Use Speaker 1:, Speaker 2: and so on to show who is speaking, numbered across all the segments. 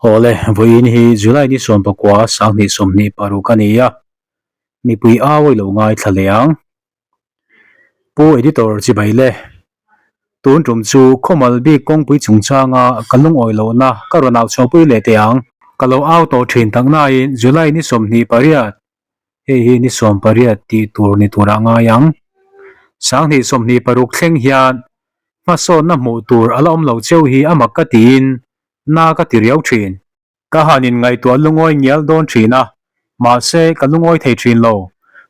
Speaker 1: Awle, vawiin hi July ni 19 2026 a ni a, mipui au i lo ngaithla leh ang. Pu Editor chibai le, tun tum chu khawmal bik kawngpui chungchanga ka lungawi lohna ka rawn au chhuahpui leh teh ang. Ka lo au tawh thin tak nain July ni 28, hei hi ni 18 tih tur ni turah ngai ang. 2026 thleng hian hmasawnna hmuh tur a la awm lo cheu hi a mak ka tiin na ka ti riau thin. Ka han in ngaihtuah lungawi ngial dawn thin a, mahse ka lungawi thei thin lo.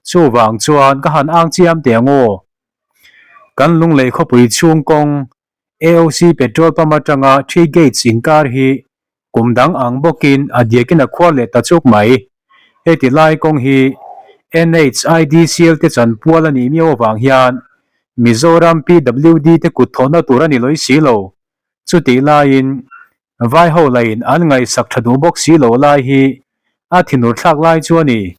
Speaker 1: Chuvang chuan ka han ang chiam teh ang aw. Kan Lunglei khawpui chhung kawng AOC petrol pump atanga Three Gates inkar hi kum dang ang bawkin a diakin a khuar leh ta chuk mai. Heti lai kawng hi NHIDCL te chanpual a nih miau avang hian Mizoram PWD te kut thawhna tur a ni lawih si lo. Chutih laiin Vai ho lain an ngaihsak tha duh bawk si lo lai hi a thinur thlak lai chu a ni.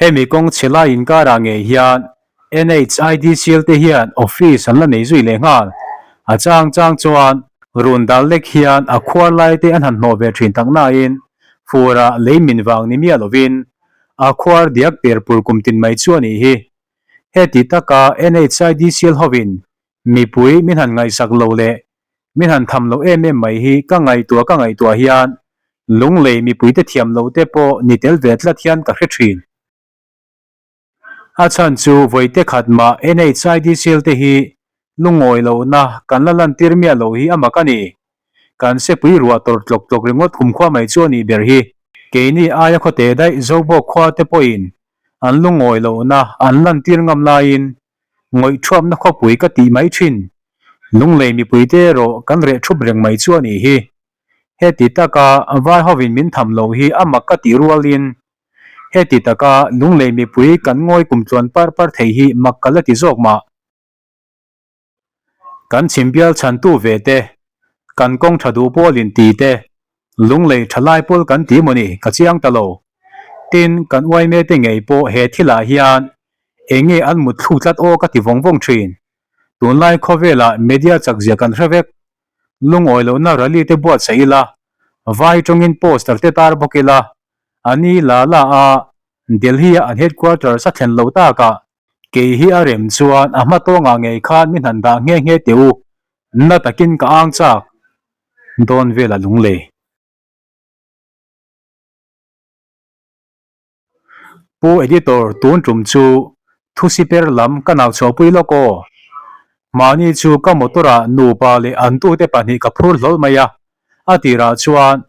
Speaker 1: Hemi kawng chhe lai inkarah ngei hian NHIDCL te hian office an la nei zui leh nghal. A chang chang chuan run dal lek hian a khuar lai te an han hnawh ve thin tak nain furah lei min vang ni miah lovin a khuar diak per pur kum tin mai chu a nih hi. Heti taka NHIDCL hovin Mipui min han ngaihsak lo leh min han tham lo em em mai hi ka ngaihtuah ka ngaihtuah hian Lunglei mipuite thiam lo te pawh ni tel ve tlat hian ka hre thin. A chhan chu vawite khat mah NHIDCL te hi lungawi lohna kan la lantir miah lo hi a mak a ni. Kan sepui ruah tawrh tlawk tlawk ringawt khumkhua mai chu a nih ber hi. Keini aia khawte daih Zobawk khua te pawhin an lungawi lohna an lantir ngam laiin Ngawih thuapna khawpui ka tih mai thin. Lunglei mipuite erawh kan reh thup reng mai chu a nih hi. Heti taka vai hovin min tham lo hi a mak ka tih rualin heti taka Lunglei mipui kan ngawi kum tluan par par thei hi mak ka la ti zawk mah. Kan chhimbial chhantu ve te, kan kawng tha duh pawlin ti te, Lunglei tha lai pawl kan ti maw ni ka chiang ta lo. Tin, kan uaime te ngei pawh he thilah hian eng nge an mut thluk tlat aw ka ti vawng vawng thin. Tunlai khawvelah media chak zia kan hre vek. Lungawi lohna rally te buatsaih ila, vai tawngin poster te tar bawk ila, a ni la la a Delhi-a an headquarters a thlen lo takah kei hi a rem chuan a hma tawngah ngei khan mi hnan dah nghe nghe teh u, na takin ka ang chak dawn vel a lunglei. Pu Editor tun tum chu thusiper lam ka nau chhuahpui lawk aw. Mahni chu ka motor ah nupa leh an tute pahnih ka phur hlawl mai a, a tirah chuan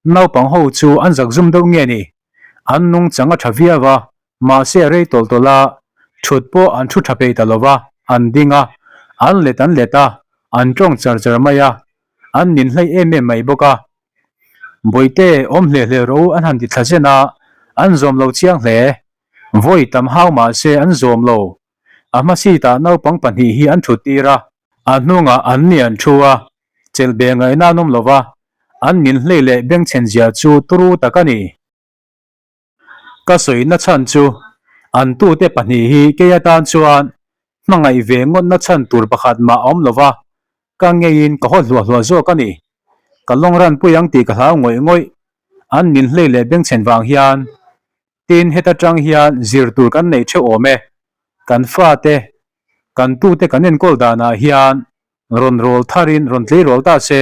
Speaker 1: Naupang ho chu an zak zum deuh nge ni? An nungchang a tha viau a, mahse a rei tawlh tawlh a, thut pawh an thu tha peih ta lo va, an ding a, an let an let a, an tawng char char mai a, an nin hleih em em mai bawk a. Bawihte, awm hle hle rawh u an han ti thla zen a, an zawm lo chiang hle. Vawi tam hau mahse an zawm lo. A hma seat ah naupang pahnih hi an thut tir a, a hnungah an ni an thu a, Chelh be ngaihna an awm lo va, an min hlei leh bengchhen zia chu turu tak a ni. Ka sawina chhan chu an tute pahnih hi kei atan chuan hmangaih ve ngawtna chhan tur pakhat mah a awm lo va, ka ngeiin ka haw hluah hluah zawk a ni. Ka lawng ranpui ang tih ka hlau ngawih ngawih. An min hlei leh bengchhen vang hian Tin, heta tang hian zir tur kan neih theuh awm e. Kan fate, kan tute kan enkawl danah hian rawn rawl tharin rawn tleirawl ta se,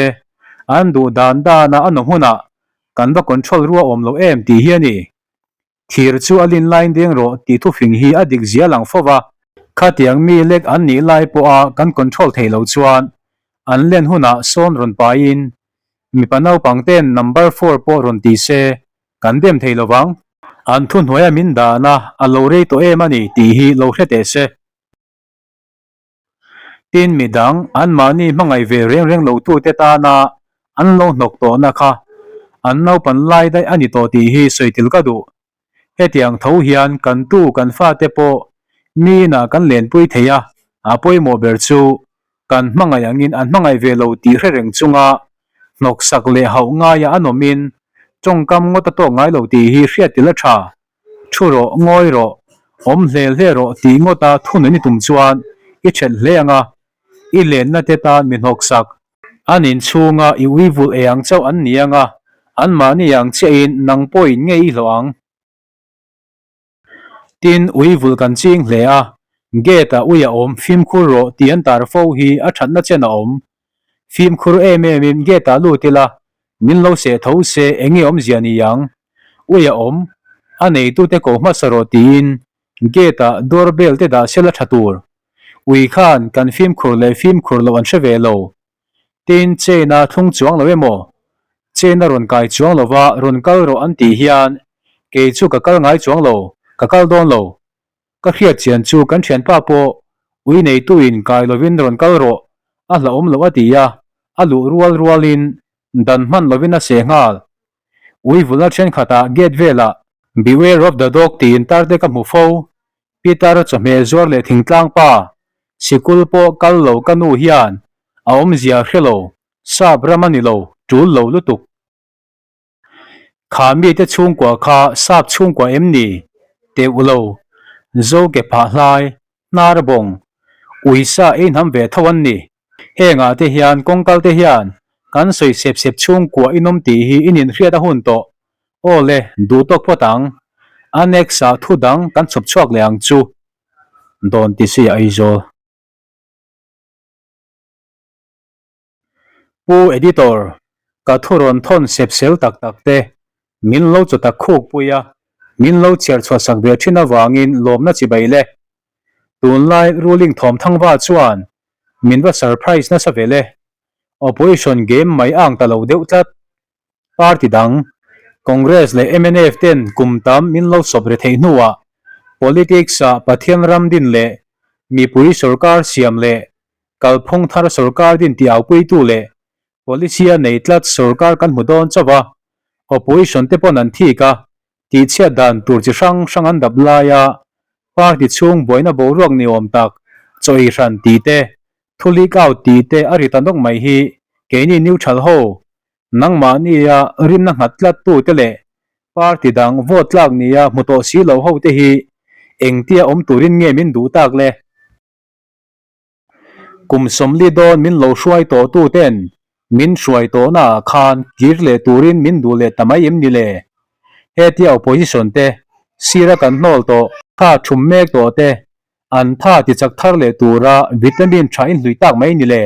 Speaker 1: an duh dan dana a nawm hunah kan va control rua awm lo em tih hi a ni. Thir chu a lin laiin deng rawh tih thufing hi a dik zia lang fo va. Khatiang mi lek an nih lai pawha kan control theih loh chuan an len hunah sawn rawn paiin mipa naupang ten number four pawh rawn ti se Kan dem thei lovang. An thuhnuaia min dahna a lo rei tawh em a ni tih hi lo hre teh se. Tin, midang anmahni hmangaih ve reng reng lotute tana an lo hnawk tawhna kha an naupan lai daih a ni tawh tih hi sawi tel ka duh. Hetiang tho hian kan tu kan fate pawh mi inah kan lenpui thei a, a pawimawh ber chu Kan hmangaih angin an hmangaih ve lo tih hre reng chunga hnawksak leh hauh ngaia an awmin tawngkam ngawt a tawk ngai lo tih hi hriat ila tha. Thu rawh, ngawi rawh, awm hle hle rawh tih ngawta thunun i tum chuan i ṭhelh hle ang a, i lenna te tan mi hnawksak. An inchhunga i ui vulh ei ang chauh an ni anga, anmahni ang chiahin nang pawhin nge i hlawh ang? Tin, ui vulh kan ching hle a, gate-ah ui a awm, fimkhur rawh tih an tar fo hi a thatna chen a awm. Fimkhur em emin gate-ah lut ila, min lo seh tho se eng nge awmzia ni ang? Ui a awm, a neitute ko hmasa rawh tiin gate-ah door bell te dah sela tha tur. Ui khan kan fimkhur leh fimkhur loh an hre ve lo. Tin, chain a thlung chuang lo emaw? Chain a rawn kai chuang lo va, rawn kal rawh an tih hian kei chu ka kal ngai chuang lo, ka kal dawn lo. Ka hriat chian chu kan thianpa pawh ui neituin kai lovin rawn kal rawh, a hlauhawm loh a ti a, a luh rual rualin dan hman lovin a seh nghal. Ui vulna thenkhatah gate velah Beware of the dog tiin tar te ka hmu fo. Pitar chawhmeh zuar leh thingtlang pa, sikul pawh kal lo ka nu hian a awmzia hre lo, sap ram a ni lo, tul lo lutuk. Kha mite chhungkua kha sap chhungkua em ni? Teuh lo, zo ke phah hlai, hnar bawng, uisa ei hnam ve tho an ni. Hengah te hian kawngkal te hian kan sawi sep sep chhungkua inawm tih hi in inhriat a hun tawh. Aw le, duh tawk phawt ang. A next ah thu dang kan chhawp chhuak leh ang chu. Dawn ti si Aizawl. Pu Editor, ka thu rawn thawn sep sel tak tak te, min lo chaw tak khuk pui a, min lo chhiar chhuah sak ve thin avangin lawmna chibai le. Tunlai ruling thawm thangva chuan min va surprise nasa ve le. Opposition game mai ang ta lo deuh tlat. Party dang, Congress leh mnf ten kum tam min lo sawp re theih hnuah politics ah Pathian ram din leh mipui sorkar siam leh kalphung thar sorkar din tih aupuitu leh policy a nei tlat sorkar kan hmu dawn chauh a, opposition te pawn an thik a, tihchhiat dan tur chi hrang hrang an dap lai a, party chhung buaina boruak ni awm tak chaw ei hran tih te, thu leak out tih te a ri ta nawk mai hi keini neutral ho nangmahnia rinna nghat tlat tu te leh party dang vote tlak nia hmu tawh si lo ho te hi engtia awm turin nge min duh tak le? Kum 40 dawn min lo hruai tawh tu ten min hruai tawhna ah khan kir leh turin min duh leh ta mai em ni le? Hetia opposition te sira kan hnawl tawh kha thum mek tawh te an tha ti chak thar leh tura vitamin tha in hlui tak mai ni le?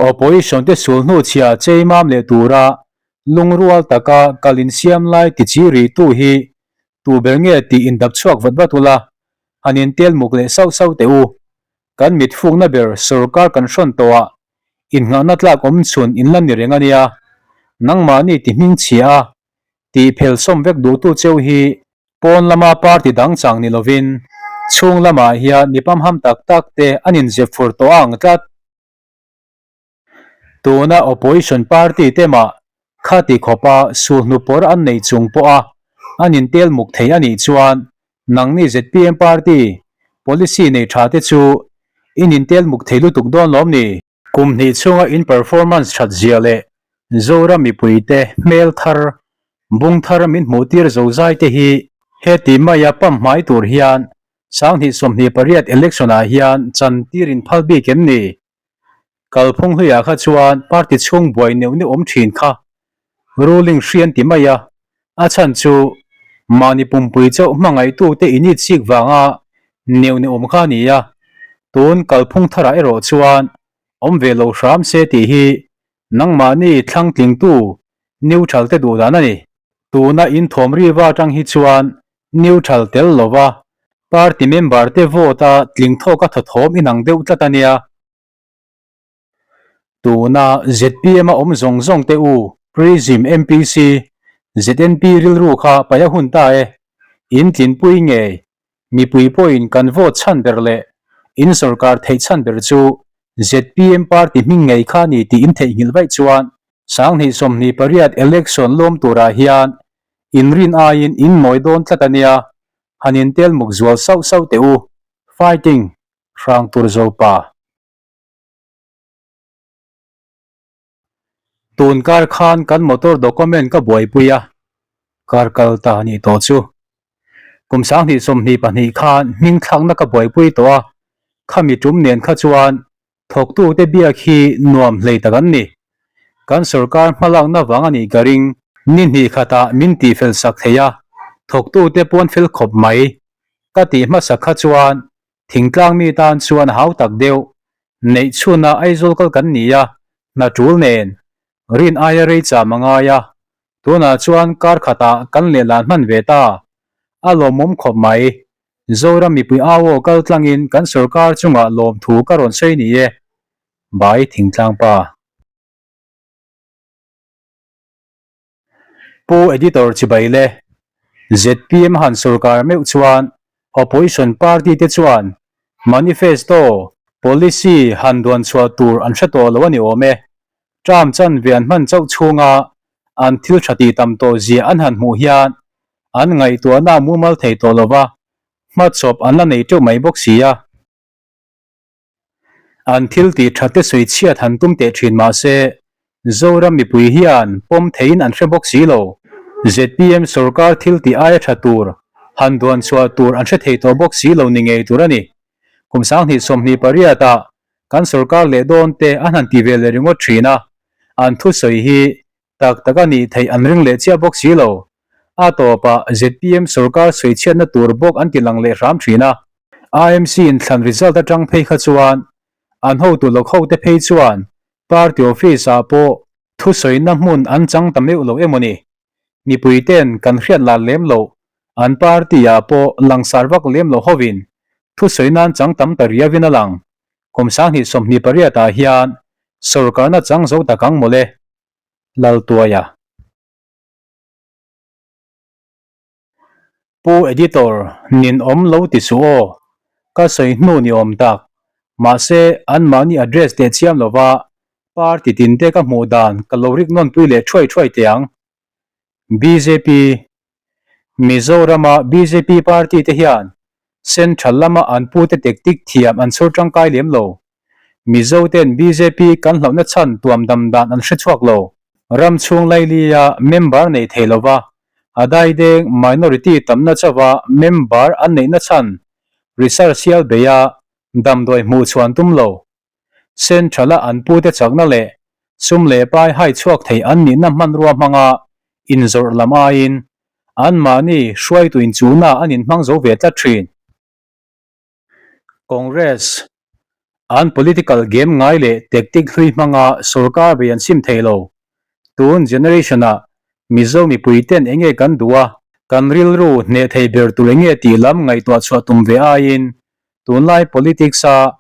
Speaker 1: Opposition te sul hnu chhia chei mam leh tura lungrual taka kal insiam lai ti chi rih tu hi tu ber nge tih indap chhuak vat vat ula, han intel muk leh sauh sauh teh u. Kan mit fukna ber sorkar kan hrawn tawhah innghahna tlak awm chhun in la ni reng a nia. Nangmahni ti hming chhia a, tih phel sawm vek duhtu cheu hi pawn lama party dang chang ni lovin chhung lamah hian mi pamham tak tak te an inzep fur tawh a ang tlat. Tuna opposition party te mah khati khawpa sulhnu pawr an nei chung pawha an intel muk thei a nih chuan nangni zpm party policy nei tha te chu in intel muk thei lutuk dawn lawm ni? Kum hnih chhunga in performance that zia leh Zoram mipuite hmel thar, bung thar min hmuh tir zozai te hi heti maia pump hmai tur hian 2028 election ah hian chan tir in phal bik em ni? Kalphung hluiah kha chuan party chhung buai neuh neuh awm thin kha ruling hri an ti mai a, a chhan chu mahni pumpui chauh hmangaihtute in it chik vanga neuh neuh awm kha a ni a, tun kalphung tharah erawh chuan awm ve lo hram se tih hi nangmahni thlangtlingtu neutral te duh dan a ni. Tuna inthawm riva atang hi chuan neutral tel lova party member te vote a tling thawk a thawthawm inang deuh tlat a nia. Tuna zpm a awm zawng zawng te u Prism MPC ZNP rilru kha paih a hun ta e. In tlinpui ngei mipui pawhin kan vote chhan ber leh in sorkar theih chhan ber chu zpm party hming ngei kha ni tih in theihnghilh vaih chuan 2028 election lawm turah hian Inrin aiin in nawi dawn tlat a nia, han intel muk zual sauh sauh teh u. Fighting! Hrang tur zo pa. Tun kar khan kan motor document ka buaipui a, kar kal ta nih tawh chu. Kum 2022 khan hming thlakna ka buaipui tawh a, khami tum nen kha chuan Thawktute biak hi nuam hlei tak an ni. Kan sorkar hmalakna vang a nih ka ring. Ni hnih khatah min tihfel sak thei a, thawktute pawn fel khawp mai. Ka tih hmasa kha chuan thingtlang mi tan chuan a hau tak deuh. Neih chhunah Aizawl kal kan ni a, hna tul nen rin aia rei cham a ngai a, tunah chuan kar khatah kan lehlan hman ve ta. A lawmawm khawp mai. Zoram mipui au aw kal tlangin kan sorkar chungah lawmthu ka rawn sawi ni e. Bai Thingtlang pa. Pu Editor Chibai le zpm han sorkar meuh chuan Opposition party te chuan Manifesto, Policy han duan chhuah tur an hre tawh lo a ni awm e. Term chanve an hman chauh chhunga an thil tha tih tam tawh zia an han hmuh hian an ngaihtuahna a mumal thei tawh lo va, hmachhawp an la nei teuh mai bawk si a. An thil tih that te sawi chhiat han tum teh thin mah se, Zoram mipui hian pawm theiin an hre bawk si lo. Zpm sorkar thil tih aia tha tur, han duan chhuah tur an hre thei tawh bawk si lo ni ngei tur a ni. Kum 2028 ah kan sorkar leh dawn te an han ti ve leh ringawt thin a, an thusawi hi Tak tak a nih theih an ring leh chiah bawk si lo. A tawpah zpm sorkar sawichhiatna tur bawk an ti lang leh hram thin a. IMC inthlan result atang phei kha chuan an hotu lawk hote phei chuan party office ah pawh thusawina hmun an chang ta meuh lo emaw ni. Mipui ten kan hriat lar lem loh an party ah pawh langsar vak lem lo hovin thusawina an chang tam ta riauin a lang. Kum 2028 ah hian sorkarna chang zo tak ang mawle. Laltuaia. Pu Editor, nin awm lo ti suh aw. Ka sawi hnu ni awm tak. Mahse, anmahni address teh chiam lova party tinte ka hmuh dan ka lo rik nawnpui leh thuai thuai teh ang. Bjp, Mizorama bjp party te hian central lama an pute tactic thiam an chhur tangkai lem lo. Mizo ten bjp kan hlauhna chhan tuam dam dan an hre chhuak lo. Ram chhung lailia member nei thei lova, a daideng minority tamna chauha member an neihna chhan research hial beia damdawi hmuh chhuan tum lo. Central-a an pute chakna leh sum leh pai hai chhuak thei an nihna hmanrua hmanga inzawrh lam aiin anmahni hruaitu inchuhna an inhmang zo ve tlat thin. Congress an political game ngai leh tactic hlui hmanga sorkar bei an sim thei lo. Tun generation-ah Mizo mipui ten enge kan duh a, kan rilru hneh thei ber tur enge tih lam ngaihtuah chhuah tum ve aiin tunlai politics-a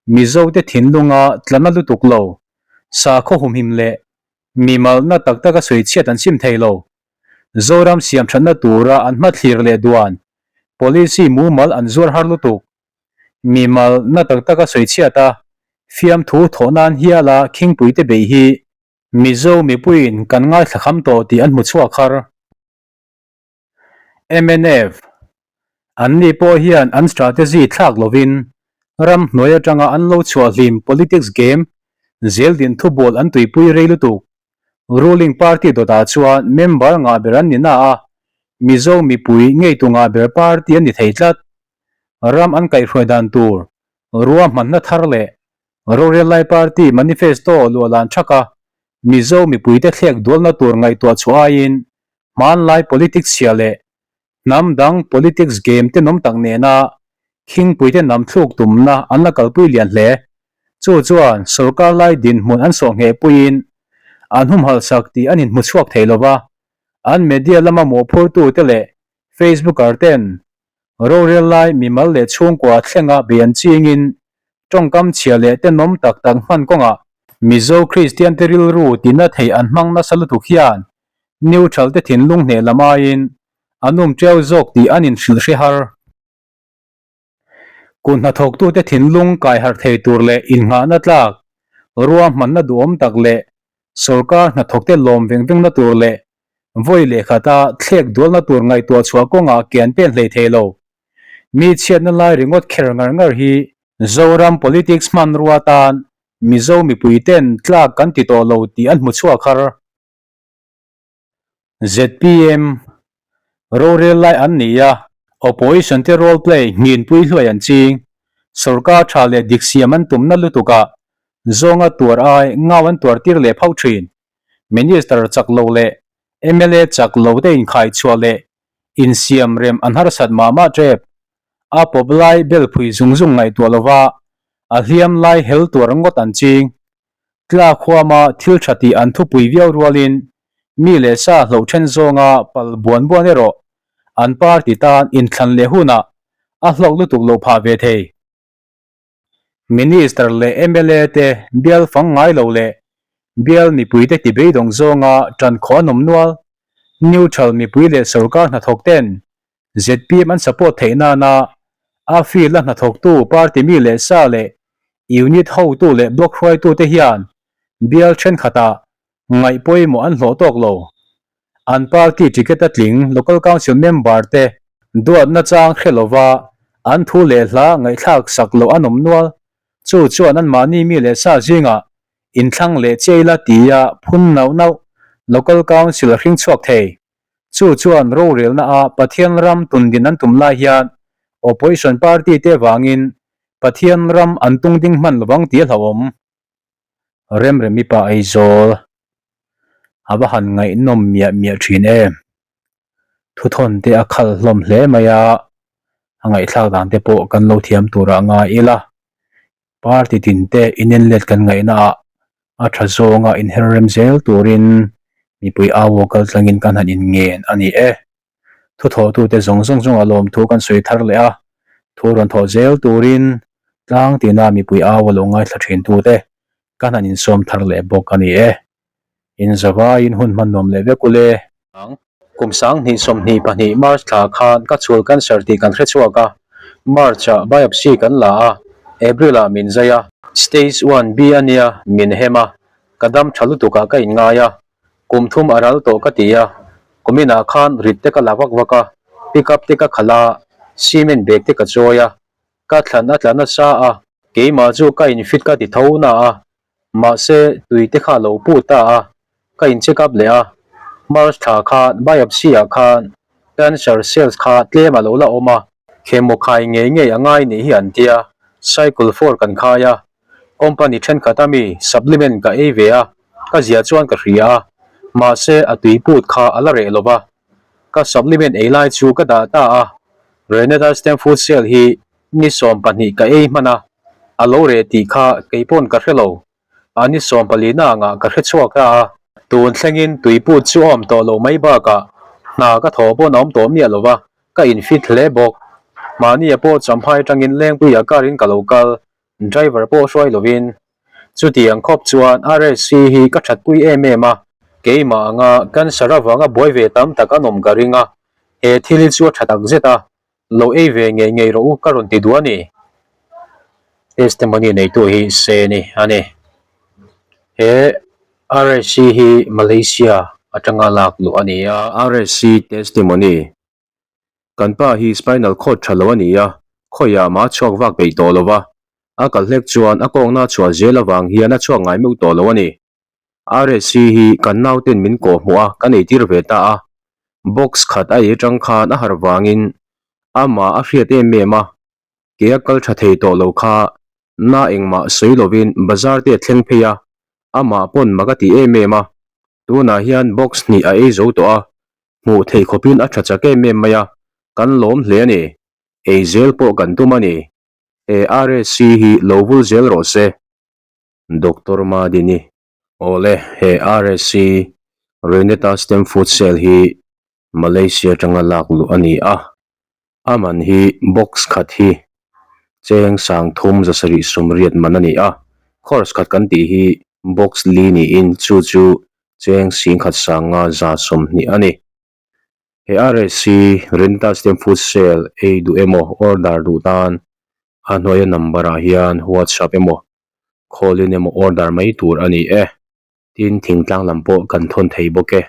Speaker 1: Mizote thinlunga tlana lutuk lo, sakhaw humhim leh mimalna tak taka sawi chhiat an sim thei lo. Zoram siam thatna tura an hmathlir leh duan policy mumal an zuar har lutuk. Mimalna tak taka sawi chhiat a, fiamthu thawh nan hiala khingpuite beih hi Mizo mipuiin kan ngaithla kham tawh tih an hmu chhuak har. Mnf, Anni pawh hian an strategy thlak lovin ram hnuai atanga an lo chhuah hlim politics game zel din thubawl an tuipui rei lutuk. Ruling party dawtah chuan member ngah ber an ni na a, Mizo mipui ngeitu ngah ber party an ni thei tlat. Ram an kaihhruai dan tur ruahmanna thar leh rorel lai party manifesto luahlan thaka Mizo mipuite thlek dualna tur ngaihtuah chhuah aiin Hmanlai politics chhia leh hnam dang politics game tenawm tak nena khingpuite nam thluk tumna an la kalpui lian hle. Chu chuan sorkar lai dinhmun an sawh ngheh puiin an humhalh sak tih an inhmu chhuak thei lova, an media lama mawhphurtute leh Facebooker ten Rorel lai mimal leh chhungkua thlenga bei an chingin tawngkam chhia leh tenawm tak tak hman kawngah Mizo Kristian te rilru tina thei an hmang nasa lutuk hian neutral te thinlung hneh lam aiin an um ṭiau zawk tih an inhrilh hre har. Kut hnathawktute thinlung kai harh thei tur leh innghahna tlak, ruahmanna duhawm tak leh sorkar hnathawkte lawm veng vengna tur leh vawi lehkhata thlek dualna tur ngaihtuah chhuah kawngah ke an pen hlei thei lo. Mi chhiatna lai ringawt kher ngar ngar hi Zoram politics hmanrua tan Mizo mipuiten tlak kan ti tawh lo tih an hmu chhuak har. Zpm rorel lai an ni a, opposition te role play nghinpui hluai an ching. Sorkar tha leh dik siam an tumna lutukah zawnga tuar ai ngau an tuar tir leh phauh thin. Minister chak lo leh mla chak lo te inkhaichhuah leh insiam rem an harsat mah mah tep. A pawp lai bel phui zung zung ngaihtuah lova a hliam lai hel tuar ngawt an ching. Tla khuama thil tha tih an thupui viau rualin mi leh sa hloh then zawnga pal buan buan erawh an party tan inthlan leh hunah a hlawk lutuk loh phah ve thei. Minister leh mla te bial fang ngai lo leh bial mipuite ti beidawng zawnga tan khawh an awm nual. Neutral mipui leh sorkar hnathawk ten zpm an support theih nana a field a hnathawktu party mi leh sa leh unit hotu leh block hruaitute hian bial thenkhatah ngaih pawimawh an hlawh tawk lo. An party ticket a tling local council member te duat nachang hre lova an thu leh hla ngaihthlak sak loh an awm nual. Chu chuan anmahni mi leh sa zingah inthlang leh chiai la tia phun nauh nauh local council a hring chhuak thei. Chu chuan rorelna a Pathian ram tundin an tum lai hian opposition party te vangin Pathian ram an tung ding hman lovang tih a hlauhawm. Remremi pa Aizawl a va han ngaihnawm miah miah thin em. Thuthawn te a khal hlawm hle mai a, a ngaihthlak dan te pawh kan lo thiam turah ngai ila. Party tin te inenlet kan ngaihna ah a tha zawnga inher rem zel turin mipui au aw kal tlangin kan han inngen a ni e. Thuthawhtute zawng zawng chungah lawmthu kan sawi thar leh a, thu rawn thawh zel turin tlang tina mipui au a lo ngaithla thintute kan han insawm thar leh bawk a ni e. Inzavaiin hun hman nuam leh vek ule. Ang. Kum 2022 March thla khan ka chhul cancer tih kan hre chhuak a, March ah biopsy kan la a, April ah min zai a. Stage one B a nia min hem a, ka dam tha lutuk ah ka inngai a, kum thum a ral tawh ka ti a, kumin ah khan rit te ka la vak vak a, pick up te ka khalh a, cement bag te ka chawi a, ka thlan a tla nasa a, keimah chu ka infit ka ti tho na a, Mahse, tui te kha lo pu ta a, ka in check up leh a, March thla khan biopsy ah khan cancer cells kha tlem a lo la awm a, chemo khai ngei ngei a ngai nih hi an tia, cycle four kan khai a, company thenkhat a mi supplement ka ei ve a, ka zia chuan ka hria a, mahse a tui put kha a la reh lo va, ka supplement ei lai chu ka dah ta a, Renata stem food cell hi Ni 12 ka ei hman a, a lo reh tih kha kei pawn ka hre lo. A ni 14 na angah ka hre chhuak ta a. Tun thlengin tuiput chu a awm tawh lo mai bakah hna ka thaw pawn a awm tawh miah lo va, ka infit hle bawk. Mahnia pawh Champhai atangin Lengpuia car in ka lo kal, driver pawh hruai lovin. Chutiang khawp chuan RSC hi ka thatpui em em a, keimah anga cancer avanga buai ve tam tak an awm ka ring a, he thil hi chu a tha takzet a, Lo ei ve ngei ngei rawh u ka rawn ti duh a ni. Testimony neitu hi Seni a ni. He RSC hi Malaysia atanga lak luh a ni a. RSC Testimony Kan pa hi spinal cord tha lo a ni a, khawiah mah a chhuak vak peih tawh lo va, a kal hlek chuan a kawngna a chhuah zel avang hian a chhuak ngai meuh tawh lo a ni. RSC hi kan nauten min kawh hmuh a, kan eitir ve ta a. Box khat a ei atang khan a harh vangin amah a hriat em em a, ke a kal tha thei tawh lo kha na engmah sawi lovin bazar te a thleng phei a, amah pawn mak a ti em em a. Tunah hian box hnih a ei zo tawh a, hmuh theih khawpin a tha chak em em mai a, kan lawm hle a ni. Ei zel pawh kan tum a ni. He RSC hi lo vul zel rawh se. Doctor Madini, Awle, he RSC, Reneta Stem Food Cell hi Malaysia atanga lak luh a ni a, a man hi box khat hi cheng sang thum zasarih sawmriat man a ni a, course khat kan tih hi box li niin chu chu cheng singkhat sanga 120 a ni. He RSC, Reneta Stem Food Cell ei duh emaw order duh tan a hnuaia number ah hian WhatsApp emaw call in emaw order mai tur a ni e. Tin, thingtlang lam pawh kan thawn thei bawk e.